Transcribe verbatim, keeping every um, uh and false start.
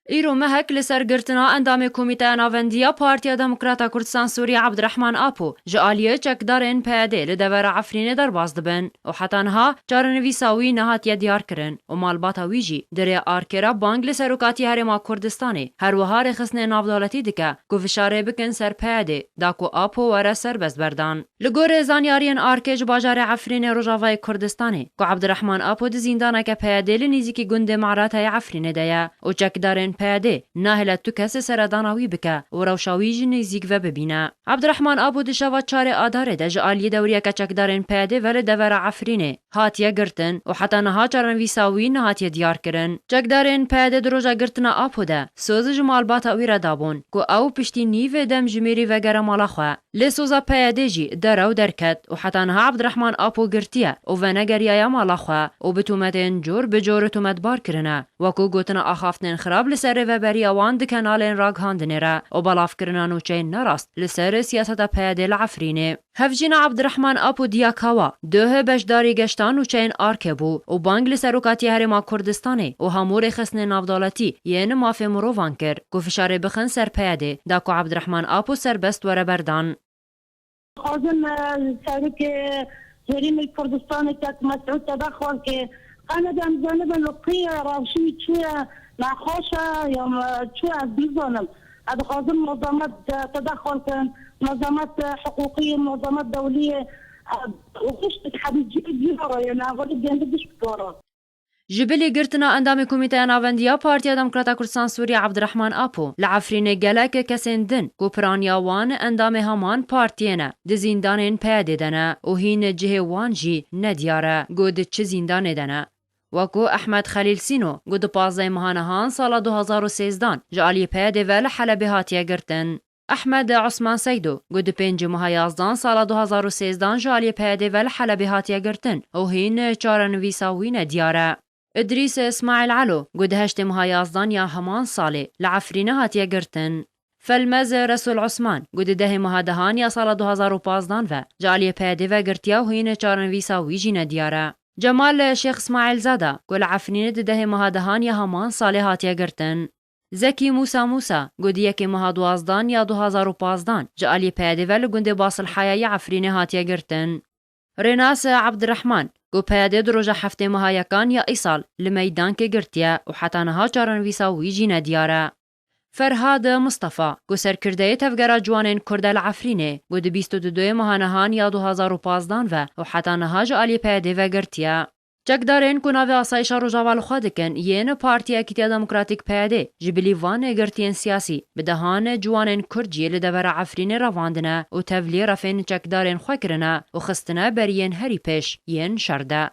Îro mehek li ser girtina endamê Komîteya Navendî ya Partiya Demokrata Kurdistan Sûriyê Abdirehman Apo ji aliyê çekdarên P Y D li devera Efrînê derbas dibin û heta niha çarenivîsa wî nehatiye diyarkirin û malbata wî jî di rê arkê re bang li Serokatiya Herêma Kurdistanê, her wiha rêxistinên navdewletî dike ku fişarê bikin ser P Y D, da ku Apo were serbest berdan. Li gorî zanyariyên arkê ji bajarê Efrînê Rojavayê Kurdistanê, ku Abdirehman Apo di zîndaneke P Y D li nêzîkî gundê Meratayê Efrînê de ye û çekdarên P Y D nahêle tu kes seredana wî bike û rewşa wî ji nêzîk ve bibîne. Abdirehman Apo di şeva çarê Adarê de ji aliyê dewriyeke çekdarên P Y D ve li devera Efrînê hatiye girtin û heta niha çarenivîsa wî nehatiye diyarkirin. Çekdarên P Y D di roja girtina Apo de soz ji malbata wî re dabûn ku ew piştî nîvê demjimêrî vegere mala xwe. Lê soza P Y D jî derew derket û heta niha Abdirehman Apo girtiye û venegeriyaye mala xwe û bi tûmetên cor bi cor tometbar kirine, wekû gotina axaftên xirab li ser rêveberiya wan di kenalên ragihandinê re û belavkirina nûçeyên nerast li ser siyaseta P Y D li Efrînê. Hevjîna Abdirehman Apo Diyakawa, doh beşdarî geşta nûçeyên arkê bû û bang li Serokatiya Herêma Kurdistanê û hemû rêxistinên navdewletî yên mafê mirovan kir ku fişarê bixin ser P Y D, da ku Abdirehman Apo serbest were berdan. Dixwazim, e, serokê Herêmê Kurdistanê kek Mesûd te vexwelkê. Qene de em zanibin li qî rewşî çûye, nexweş e ya me çûye, ez nizanim. Ez dixwazim munazemet, e, te vexwelkin, munazemet, e, hiqûqî, munazemet dewlî, e, û xişt hedî cî cî re ye, ne, welî gendi giş bikara. Ji bilî girtina endamê Komîteya Navendî ya Partiya Demokrata Kurdistan Sûriyê Abdirehman Apo, li Efrînê gelek kesên din ku piraniya wan endamê heman partiyê ne, di zîndanên P Y D de ne û hîn cihê wan jî nediyar e ku di çi zîndanê de ne. Wekû Ehmed Xelîl Sîno ku di pazdehê meha nihan sala du hazar û sêzdan ji aliyê P Y D ve li Helebê hatiye girtin. Ehmed Osman Seydo ku di pêncê meha yazdan sala du hazar û sêzdan ji aliyê P Y D ve li Helebê hatiye girtin û hîn çarenivîsa wî nediyar e. Îdrîs Îsmaîl Elo ku di heştê meha yazdan ya heman salê li Efrînê hatiye girtin. Felmez Resûl Osman ku di dehê meha dehan ya sala du hazar û pazdan ve ji aliyê P Y D ve girtiye û hîn çarenivîsa wî jî nediyar e. Cemal Şêx Îsmaîlzada ku li Efrînê di dehê meha dehan ya heman salê hatiye girtin. Zekî Mûsa Mûsa ku di yekê meha duwazdan ya du hazar û pazdan ji aliyê P Y D ve li gundê Basilhaya yê Efrînê hatiye girtin. Rênas Ebdirehman ku P Y D di roja heftê meha yekan ya îsal li meydankê girtiye û heta niha çarenivîsa wî jî nediyar e. Ferhad Mistefa ku serkirdeyê Tevgera Ciwanên Kurd e li Efrînê ku di bîst û duyê meha nihan ya du hazar û pazdan ve û heta niha ji aliyê P Y D ve girtiye. Çekdarên ku navê Asayişa Rojava li xwe dikin yên Partiya Yekîtiya Demokratîk P Y D ji bilî van girtiyên siyasî bi dehan ciwanên Kurd jî li devera Efrînê revandine û tevlî refên çekdarên xwe kirine û xistine beriyên herî pêş yên şer de.